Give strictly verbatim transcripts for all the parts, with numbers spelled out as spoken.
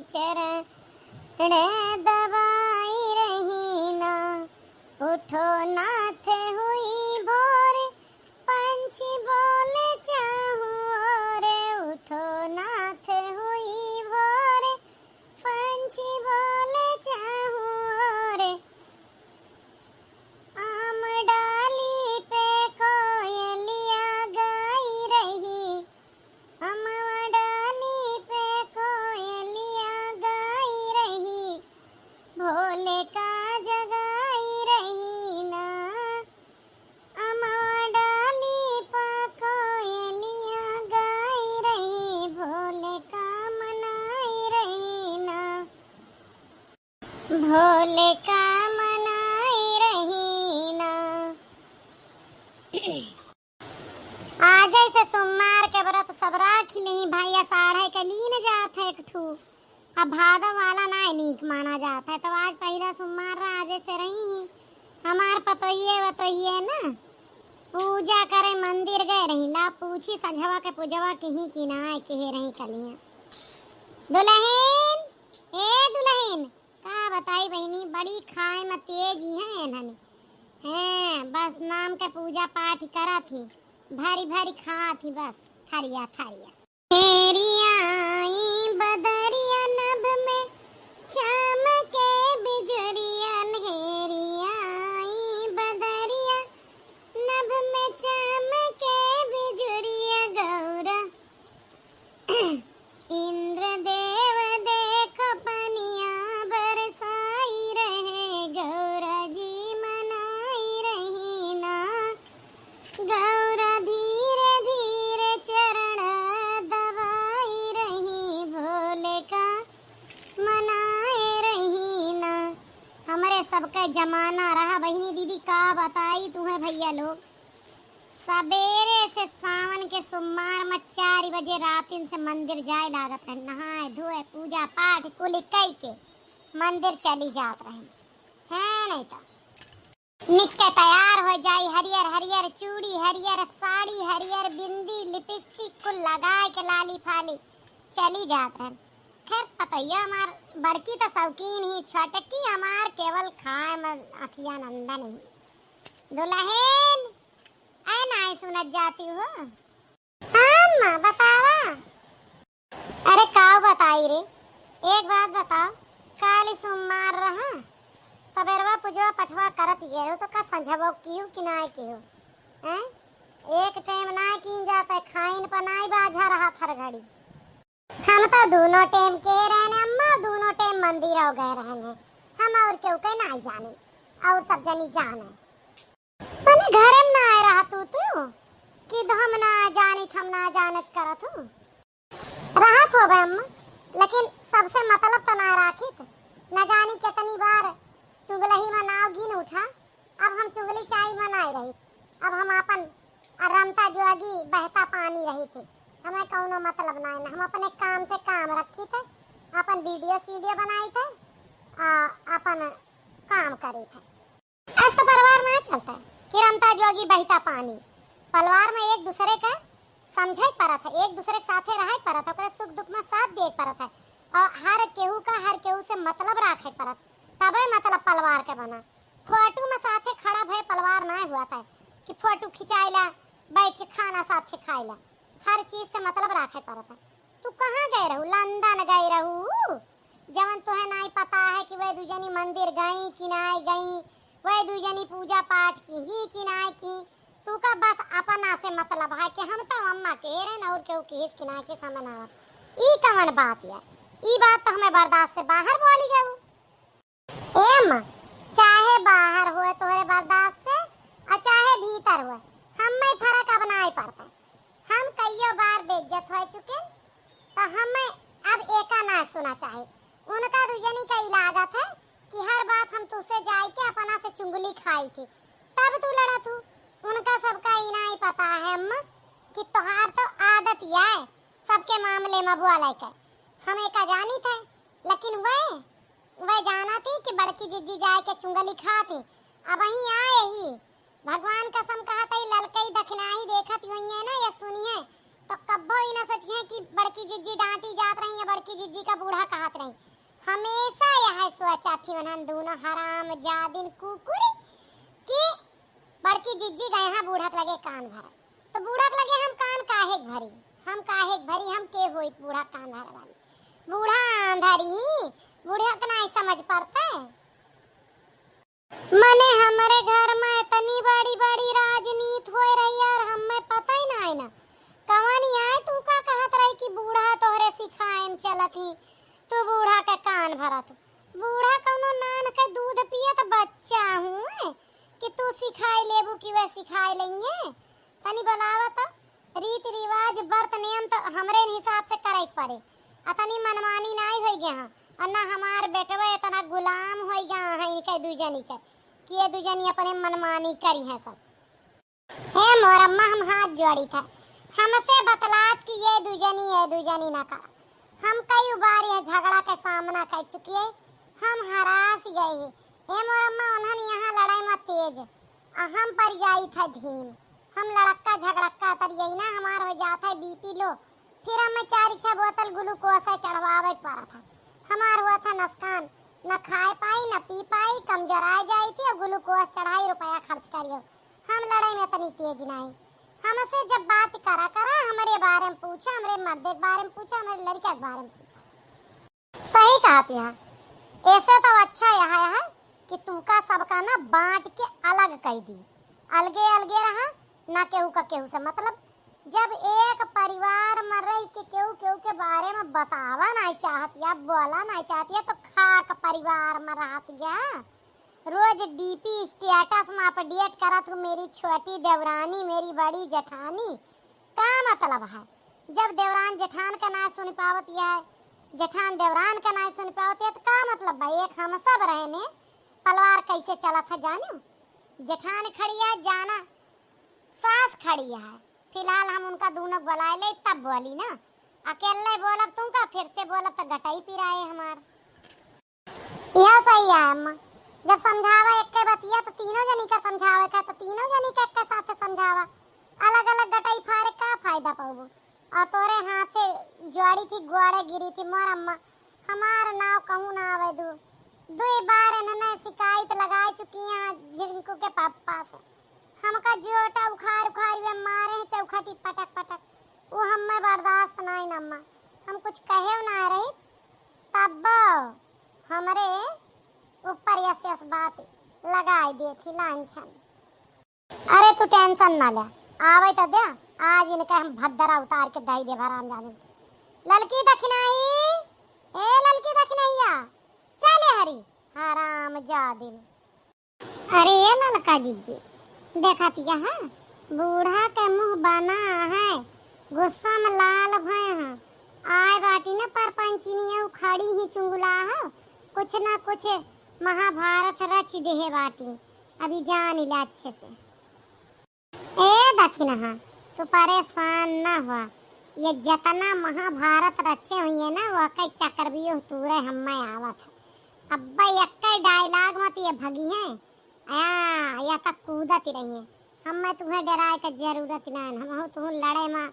चरण दबाई रही ना, उठो नाथ हुई भोर, पंछी बोले चाहूं ओर, उठो नाथ हुई भोर, पंछी बोले चाहूं ओर। आम डाली पे कोयलिया गाई रही, अमवा डाली पे कोयलिया गाई रही, भोले का जगाई रही ना। अमवा डाली पे कोयलिया गाई रही, भोले का मनाई रही ना। भोले का मनाई रही ना। आजे से सोमवार के व्रत सब राख लिही भाई, आषाढ़े के लीन जात है एक ठू। अब भादव वाला नाय नीक माना जात है, तो आज पहिला सोमवार रहा, आजे से रही ही। हमार पतोहिए वतोहिए ना पूजा करे मंदिर गए रही, ला पूछी संझवा के पूजवा किही कि नाय, किहे रही कलिया। दुलहिन, ए दुलहिन, का बताई बहिनी, बड़ी खाए में तेज ही है इन्हनी। हैं, बस नाम के पूजा पाठ करत ही, भरी भरी खात ही बस, थरिया थरिया। हेरिया आई बदरिया नभ में चमके बिजुरिया, हेरिया आई बदरिया नभ में चमके बिजुरिया गौरा। इंद्रदेव देख पनिया बरसाई रहे, गौरा जी मनाई रही ना। गौरा धीरे धीरे चरण दबाई रही, भोले का मनाए रही ना। हमरे सबके जमाना रहा बहिनी दीदी, का बताई तुहें भैया लोग। सबेरे से सावन के सोमवार में चार बजे रातिन से मंदिर जाए लागत रहे, नहाए धोए पूजा पाठ कुल कई के मंदिर चली जात रहे, है नहीं तो निक के तैयार हो जाई, हरियर हरियर चूड़ी, हरियर साड़ी, हरियर बिंदी, लिपस्टिक कुल लगाए के लाली फाली चली जात रहे। खैर पतोहिया हमार बड़की तो शौकीन ही, छोटकी हमार केवल खाए में अथिया नंदन ही। दुलहिन, ऐ नाई सुनत जाती हो? हाँ अम्मा, बतावा। अरे काव बताई रे, एक बात बताओ, काली सोमवार रहा, सबेरवा पुजवा पठवा करत गेलो तो का संझवो किहू कि नाई किहू? हैं? एक टाइम नाई कीन जात है, खाइन पर नाई बाझा रहा हर घड़ी। हम तो दूनो टाइम के रहने अम्मा, दूनो टाइम मंदिर हो गए रहने। हम और केहू के नाई जाने, और सब जनी जाने। मने घरे में ना आए रहा तू, तू कि हम ना जानित, हम ना जानत करत हूँ। रहत होबे अम्मा, लेकिन सबसे मतलब तो ना राखित। न जानी कितनी बार चुगलही में नाव गिन उठा। अब हम चुगली चाई में ना रही, अब हम अपन रमता जोगी बहता पानी रही थे। हमें कौनो मतलब ना है, हम अपने काम से काम रखी थे, अपन वीडियो सीडियो बनाई थे, आ, अपन काम करी थे। अस तो परिवार ना चलता है कि रमता जोगी बहिता पानी। परिवार में एक दूसरे का समझे परत है, एक दूसरे के साथे रहे परत है, ओकरे सुख दुख में साथ दिए परत है और हर केहू का हर केहू से मतलब राखे परत, तबे मतलब परिवार के बना। फोटो में साथे खड़ा भय परिवार ना हुआ था कि फोटो खिंचाइला, बैठ के खाना साथे खाइला, हर चीज से मतलब राखे परत है। तू कहाँ गए रहू? लंदन गए रहू? जवन तोहे नाई पता है कि वह दू जनी मंदिर गई कि नाई गई, वह दू जनी पूजा पाठ की ही कि नाई की। तू का बस अपना से मतलब है कि हम तो अम्मा के रहन और केहू किहिस कि नाई किहिस हमें ना आवत। ई कवन बात है? ई बात तो हमें बर्दाश्त से बाहर बोली गऊ। ए अम्मा, चाहे बाहर हुए तोहरे बर्दाश्त से और चाहे भीतर हुए, हमें फर्क अब नाई पड़ता। हम कइयो बार बेइज्जत हो चुके, तो हमें अब एका ना सुना चाहे। उनका दुजनी का ई लागत है कि हर बात हम तुझसे जाए के अपना से चुंगली खाई थी, तब तू लड़त हूँ। उनका सबका ई नाई पता है अम्मा कि तोहार तो आदत यह है सबके मामले में बोले के। हम एका जानी थे, लेकिन वह वह जानत ही कि बड़की जिज्जी जाए के चुंगली खात ही। अबहीं आए ही। भगवान कसम कहत ही, ललकई दखिनाही देखत होइहें ना, या सुनिहें, तो कब्बो ही ना सोचिहें कि बड़की जिज्जी डांटी जात रही है, कि जिज्जी का बूढ़ा कहत रही। हमेशा यह सोचा थी उन्हन दोनों हरामजादिन कुकुरी कि बड़की जिज्जी गए हैं बूढ़ा के लगे कान भरे। तो बूढ़ा के लगे हम कान काहे के भरी, हम काहे के भरी, हम के होई बूढ़ा कान भरे वाली? बूढ़ा आंधरी, बूढ़ा के नाई समझ पड़ता है। मने हमरे घर में इतनी बड़ी बड़ी राजनीत होए रही है और हमें पता ही ना है ना। कवनी आए तू का कहत रही कि बूढ़ा तोहरे सिखाए में चलत ही, तू बूढ़ा के कान भरत। बूढ़ा कौनो नान के दूध पियत बच्चा हूँ कि तू सिखाई लेबू कि वह सिखाई लेंगे? तनी बोलावा तो। रीति रिवाज, बर्त नियम तो हमरे हिसाब से करे के पड़े। अतनी मनमानी नाई होई गया हाँ। और ना हमार बेटवा इतना गुलाम होई गया है इनके दू जनी के कि ये दू जनी अपने मनमानी करी हैं सब। हे मोर अम्मा, हम हाथ जोड़ी था, हमसे बतलात कि ये दू जनी, ये दू जनी ना कर। हम कई बार यह झगड़ा के सामना कर चुकी है, हम हरास गए हैं। हे मोर अम्मा, उन्हन यहाँ लड़ाई में तेज, आ हम पर जाई था धीम। हम लड़क्का झगड़क्का तर यही ना हमार हो जात है बीपी लो, फिर हमें चार छह बोतल ग्लूकोस है चढ़वावे पड़ा था। हमार हुआ था नुकसान, न खाए पाई, न पी पाई, कमजोराए जाई थी और ग्लूकोस चढ़ाई रुपया खर्च करियो। हम लड़ाई में इतनी तेज नहीं। हमसे जब बात करा करा, हमरे बारे में पूछा, हमरे मर्दे के बारे में पूछा, हमरे लड़का के बारे में पूछा। सही कहत यहाँ। ऐसे तो अच्छा यहाँ है कि तुमका सबका ना बांट के अलग कर दी, अलगे अलगे रहा, ना केहू का केहू से मतलब। जब एक परिवार में रह के केहू केहू के बारे में बतावा नहीं चाहत या बोला नहीं चाहत या तो खाक परिवार में रहत या रोज डीपी स्टेटस में अपडेट करत हूँ, मेरी छोटी देवरानी, मेरी बड़ी जेठानी। का मतलब है? जब देवरान जेठान का ना सुन पावत है, जेठान देवरान का ना सुन पावत है, तो का मतलब भाई? एक हम सब रहे ने, पलवार कैसे चलत है जानियो। जेठान खड़ी है जाना, सास खड़ी है। फिलहाल हम उनका दोनों बुलाए ले तब बोली ना। अकेले बोलब तुमका, फिर से बोलब तो गटाई पिराए हमार। यह सही है अम्मा, जब समझावा एक के बतिया तो तीनों जनी का समझावे का, तो तीनों जनी के एक के साथ समझावा। अलग अलग गटाई फारे का फायदा पाबो? और तोरे हाथे जुआड़ी थी, गुआड़े गिरी थी मोर अम्मा, हमार नाव कहूँ ना आवे दू। दुई बार इन्होंने शिकायत लगाए चुकी हैं झिंकू के पापा से। हमका जोटा उखाड़ उखाड़ वे मारे हैं चौखटी पटक पटक। वो हमें बर्दाश्त नहीं न अम्मा। हम कुछ कहे ना रही, तब हमरे ऊपर यस यस बात लगाई दे थी लांछन। अरे तू टेंशन ना ले, आवे तो दे, आज इनके हम भद्दरा उतार के दई देब हरामजादी। ललकी दखिनाही, ए ललकी दखिनहिया, चले हरी हरामजादी। अरे ए ललका जिज्जी, देखत यहाँ बूढ़ा के मुँह बना है, गुस्सा में लाल भय हैं। आए बाटी न परपंचिनी, ऊ खड़ी ही चुंगुला है, कुछ ना कुछ महाभारत रच देहे बाटी। अभी जान ले अच्छे से। ए दखिनहा, तू परेशान ना हुआ, ये जितना महाभारत रचे हुई है ना, वो कई चक्रव्यूह तूरे हम्मे आवत है। अब्बे एक्के डायलॉग मत ये भगी हैं, आ, या तक कूदत ही रही हैं। हम्मे तुम्हें डराए के जरूरत ना है, हम तुम लड़े में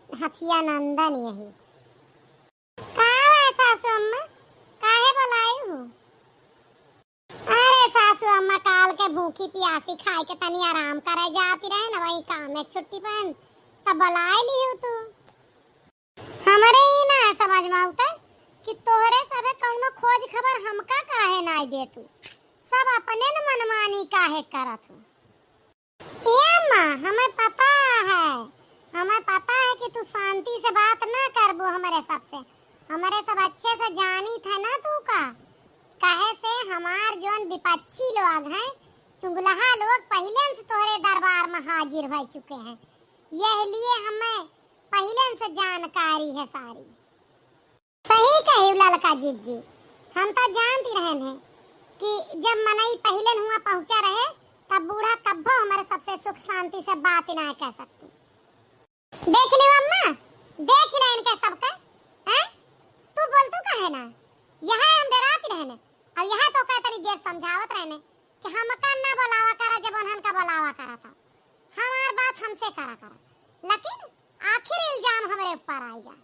हथिया नंदन यही। का है सासू अम्मा, काहे बुलाई हूँ? अरे सासू अम्मा, काल के भूखी पियासी खाए के तनी आराम करे जाती रहे ना, वही काम में छुट्टी पहन तब बुलाए ली हूँ तू। हमरे ही ना समझ में आवता कि तोहरे सबे कौनो खोज खबर हमका काहे ना दे तू, सब अपने न मनमानी काहे करत हो। ए अम्मा, हमें पता है, हमें पता है कि तू शांति से बात ना करबू हमरे सबसे। हमरे सब अच्छे से जानी थे ना तू का। कहे से हमार जोन विपक्षी लोग हैं, चुगलहा लोग पहिले से तोहरे दरबार में हाजिर हो चुके हैं। यह लिए हमें पहिले से जानकारी है सारी। सही कही ललका जिज्जी, हम तो जानती रहन हैं कि जब मनई पहिले हुआ पहुँचा रहे, तब बूढ़ा कब्बो हमारे सबसे सुख शांति से बात ना कह सकती। देख लियो अम्मा, देख ले इनके सबका, हैं? तू बोल तू कहे ना, यह हम डराती रहने, और यह तो कह तनी देर समझावत रहने कि हमका ना बुलावा करा जब उन्हन का बुलावा करा था, हमार बात हमसे करा करा, लेकिन आखिर इल्जाम हमरे ऊपर आएगा।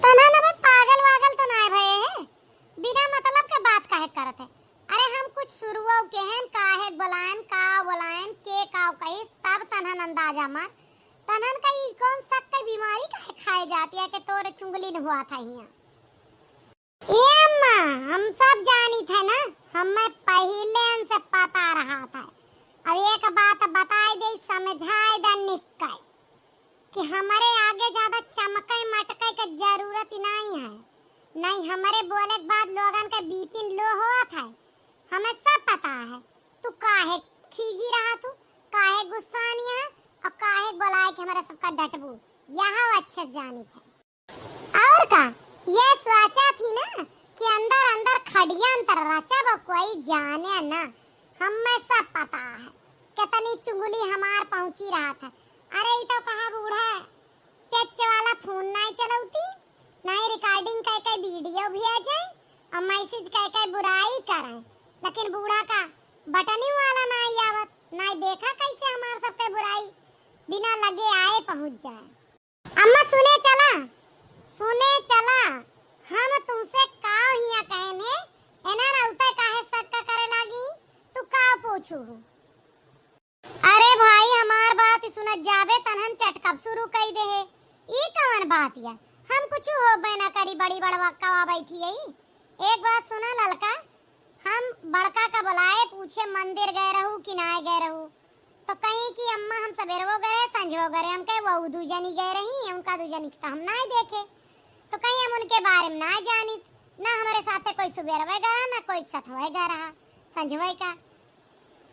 तना ना बे बात है हियाँ। ए अम्मा, हम सब जानित है ना, हमें पहिले से पता रहत है। अब एक बात बताई दे, समझाई दे निक्के कि हमरे आगे ज्यादा चमके मटके के जरूरत ही नहीं है। नहीं, हमरे बोले के बाद लोगन के बीपी लो होत है, हमें सब पता है। तू काहे खीजी रहत हू, काहे गुस्सानी है और काहे बोलाए के हमरे सबका डटबू, यह अच्छे से जानित है। और का, ये सोचा थी ना कि अंदर अंदर खड़ियंत्र रचब, कोई जाने ना, हमें सब पता है। कितनी चुंगली हमार पहुंची रहत है। अरे, ई तो कहा बूढ़ा टच वाला फोन नाई चलौती, नाई रिकॉर्डिंग कह के वीडियो भेजे और मैसेज कह के बुराई करे, लेकिन बूढ़ा का बटनी वाला नाई आवत, नाई देखा कैसे हमार सबके बुराई बिना लगे आए पहुंच जाए। अम्मा सुने चला, सुने चला, हम तुमसे काव हिया कहन है, एना ना उतय काहे शक करे लागी, तू काव पूछू हूँ? अरे भाई, हमार बात सुनत जाबे तनहन चटकब शुरू कई दे है। ई कवन बात या? हम कुछ होबे ना करी, बड़ी बड़वा कवा बैठी है। एक बात सुना ललका, हम बड़का का बुलाए पूछे मंदिर गए रहू कि नाय गए रहू, तो कहीं कि अम्मा हम सवेरवो गए, संझवो गए, हम कहे वो दू जनी गए रही, उनका दू जनी के तो हम नाय देखे। तो कहीं हम उनके बारे में नाय जानित, ना हमरे साथे कोई सुबेरवे गए रहा, ना कोई सथवे गए रहा, संझवे का।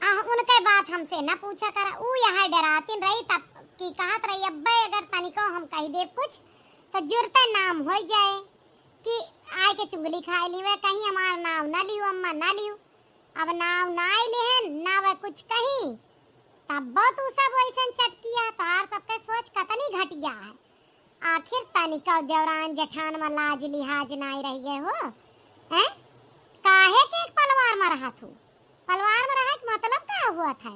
आह, उनके बात हमसे न पूछा करा। ऊ यहाँ डरातिन रही तब की कहत रही, अब्बे अगर तनिको हम कह देब कुछ तो जुरते नाम हो जाए कि आए के चुंगली खाए ली, वे कहीं हमार नाव न लियो, अम्मा न लियो। अब नाव ना लेहन ना वे कुछ कही, तब तू सब वैसन चटकिया। तोहार सबके सोच कतनी घटिया है। आखिर तनिका देवरान जेठान में लाज लिहाज नाई रह गए हो, हैं? काहे के एक पलवार में रहत हो? पलवार में रहे के मतलब का हुआ था?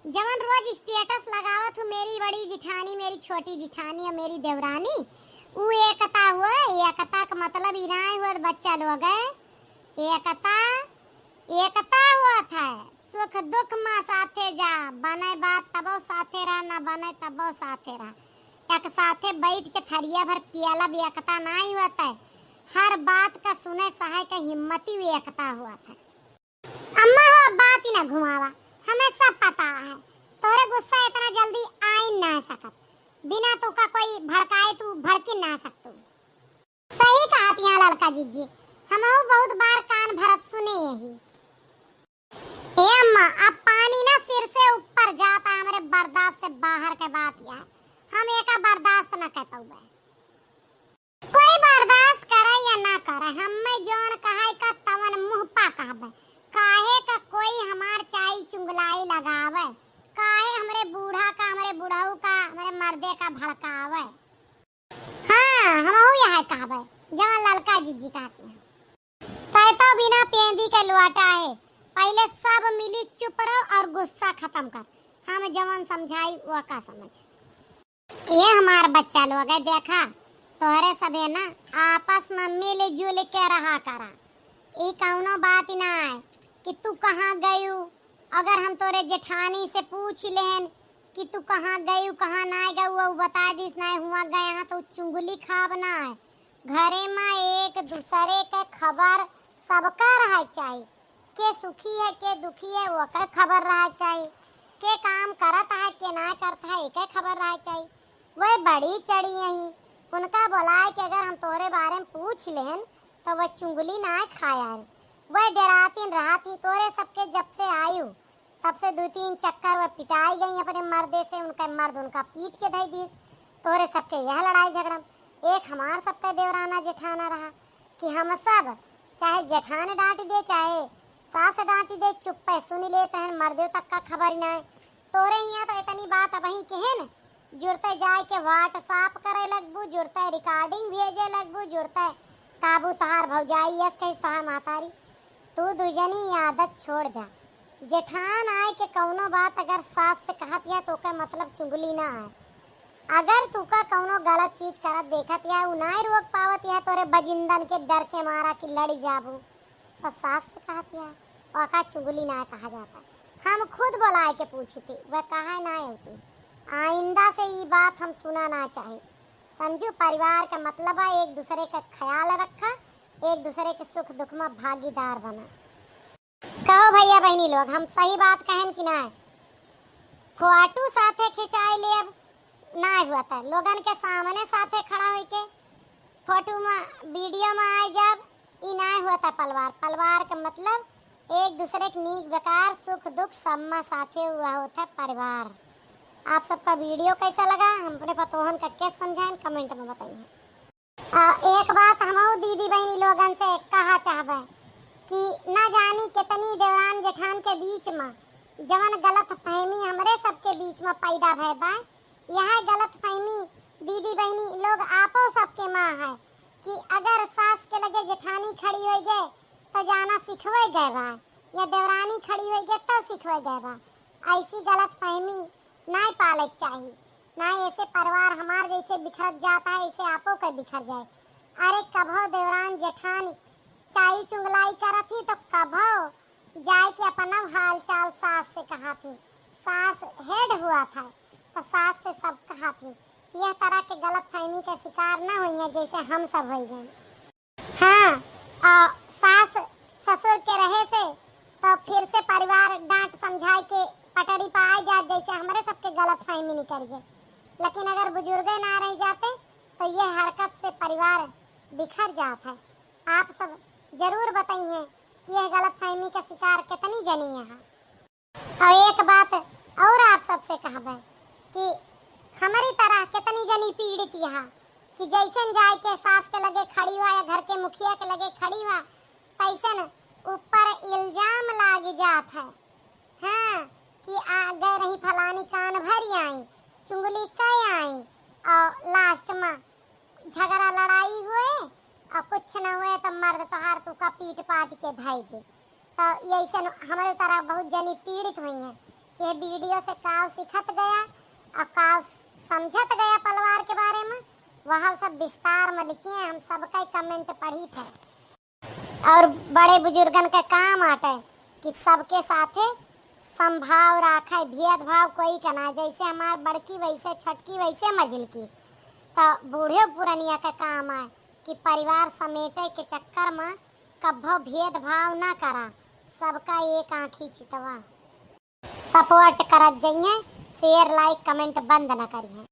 जवन रोज स्टेटस लगावत हो, मेरी बड़ी जिठानी, मेरी छोटी जिठानी और मेरी देवरानी, उ एकता हुआ। एकता का मतलब ई नाई हुआ बच्चा लोग है। एकता एकता होत है, सुख दुख मा साथे जा, बने बात तबो साथे रहा, ना बने तबो साथे रहा। एक साथे बैठ के थरिया भर पियला भी एकता नाई होत है, हर बात का सुने सहे के हिम्मती भी एकता होत है। अम्मा हो, अब बात ही ना घुमावा, हमें सब पता है, तोहरे गुस्सा इतना जल्दी आई ना सकत, बिना तू का कोई भड़काए तू भड़की ना सकतू। सही कहत यहाँ ललका जिज्जी, हमहू बहुत बार कान भरत सुने यही। ए अम्मा, अब पानी ना सिर से ऊपर जाता, हमरे बर्दाश्त से बाहर के बात यह है, हम एका बर्दाश्त न कर पाउबे। कोई बर्दाश्त करे या ना करे, हमें जौन कहे का तवन मुँह पा कहबे। काहे का कोई हमार चाई चुंगलाई लगावे, काहे हमरे बूढ़ा का, हमरे बुढ़ऊ का, हमरे मर्दे का भड़कावे। हाँ, हमहू यह कहबे, जवन ललका जिज्जी कहती हैं। तय तो बिना पेंदी के लुआटा है, पहले सब मिली चुप रहो और गुस्सा खत्म कर। हम जवन समझाई वो का समझ। ये हमार बच्चा लोग है, देखा, तोहरे सभे ना आपस में मिलजुल के रहा करा। ई कौनो बात ना है कि तू कहाँ गयू। अगर हम तोरे जेठानी से पूछ लेहन कि तू कहाँ गयू, कहाँ ना गयू, वो बता दिस, ना हुआ गए हैं, तो चुंगली खाब ना है। घरे में एक दूसरे के खबर सबका रहे चाही, के सुखी है, के दुखी है, ओकर खबर रहे चाही, के काम करत है, के ना करत है, एके खबर रहे चाही। वह बड़ी चढ़ी यही, उनका बोलाए कि अगर हम तोरे बारे में पूछ लेन, तो वह चुंगली ना खाया रे। वह डरातीन रहती तोरे सबके जब से आयु, तब से दो तीन चक्कर वह पिटाई गई अपने मर्दे से, उनका मर्द उनका पीट के धई दिस। तोरे सबके यह लड़ाई झगड़ा में एक हमार सबका देवराना जेठाना रहा कि हम सब, चाहे जेठान डांट दे, चाहे सास डांट दे, चुप्पे सुन लेत रहन, मर्दे तक का खबर ही ना है। तोरे हियाँ तो इतनी बात अबही कहन, जुरते जाए के WhatsApp करे लगबू, जुरते recording भेजे लगबू, जुरते काबू तोहार भौजाई यस कहिस तोहार महतारी। तू दुजनी ये आदत छोड़ जा। जेठान आए के कौनो बात अगर सास से कहत या तो ओके मतलब चुगली ना आए। अगर तू का कौनो गलत चीज करत देखत या उ नाय रोक पावत या तोरे बजिंदन के डर के मारा कि लड़ी जाबू, तो सास से कहत या ओका चुगली ना कहा जाता। हम खुद बोलाए के पूछी थी, वह कहा ना होती। आइंदा से ई बात हम सुना ना चाहे। समझू, परिवार का मतलब है एक दूसरे का ख्याल रखा, एक दूसरे के सुख दुख में भागीदार बना। कहो भैया बहिनी लोग, हम सही बात कहेन कि ना? फोटू साथे खिंचाई लेब, ना हुआ था लोगन के सामने साथे खड़ा होइके फोटू में, वीडियो में आए जब, ई ना हुआ था पलवार। पलवार का मतलब एक दूसरे के नीक बेकार, सुख दुख सब में साथे हुआ होता है परिवार। आप सबका वीडियो कैसा लगा, हम अपने पतोहन का क्या समझाएं, कमेंट में बताइए। आ, एक बात हमहू दीदी बहिनी लोगन से कहा चाहबे कि ना जानी कितनी देवरान जेठान के बीच में जवन गलत फहमी हमरे सबके बीच में पैदा भय बा। यह गलत फहमी दीदी बहिनी लोग आपो सबके माँ है कि अगर सास के लगे जेठानी खड़ी हो गए तो जाना सिखवे गए बा, या देवरानी खड़ी हो गए तो सिखवे गए बा। ऐसी गलत फहमी ना पाले के चाही, ना ऐसे परिवार हमार जैसे बिखरत जाता है, ऐसे आपो के बिखर जाए। अरे कभो देवरान जेठान चाई चुंगलाई करत ही तो कभो जाए के अपना हाल चाल सास से कहा थी, सास हेड हुआ था तो सास से सब कहा थी। यह तरह के गलत फहमी का शिकार ना हुई है जैसे हम सब हो गए। हाँ, और सास ससुर के रहे से तो फिर से परिवार डांट समझाए के पटरी पर आ जात जैसे हमरे सबके गलत फहमी निकल गए। लेकिन अगर बुजुर्गे ना रह जाते तो ये हरकत से परिवार बिखर जात है। आप सब जरूर बताइए कि यह गलत फहमी का शिकार कितनी जनी है। और एक बात और आप सबसे कहबे कि हमारी तरह कितनी जनी पीड़ित यहाँ कि जैसन जाए के सास के लगे खड़ी हुआ या घर के मुखिया के लगे खड़ी हुआ, तैसन ऊपर इल्जाम लाग जात है। हाँ, कि आ गए रही फलानी कान भरी आई, चुंगली कह आई, और लास्ट में झगड़ा लड़ाई हुए और कुछ न हुए तो मर्द तोहार तुका पीट पाट के धाई दे। तो यही से न-, हमारे तरह बहुत जनी पीड़ित हुई हैं। ये वीडियो से काव सीखत गया और काव समझत गया पलवार के बारे में, वह सब विस्तार में लिखिए, हम सबका ही कमेंट पढ़ी थे। और बड़े बुजुर्गन के काम आटे कि सबके साथे संभाव राखे, भेदभाव कोई के ना, जैसे हमार बड़की वैसे छोटकी वैसे मझिलकी। तो बूढ़े पुरनिया के काम आए कि परिवार समेटे के चक्कर में कभो भेदभाव ना करा, सबका एक आँखी चितवा। सपोर्ट करत जइहें, शेयर लाइक कमेंट बंद न करिहें।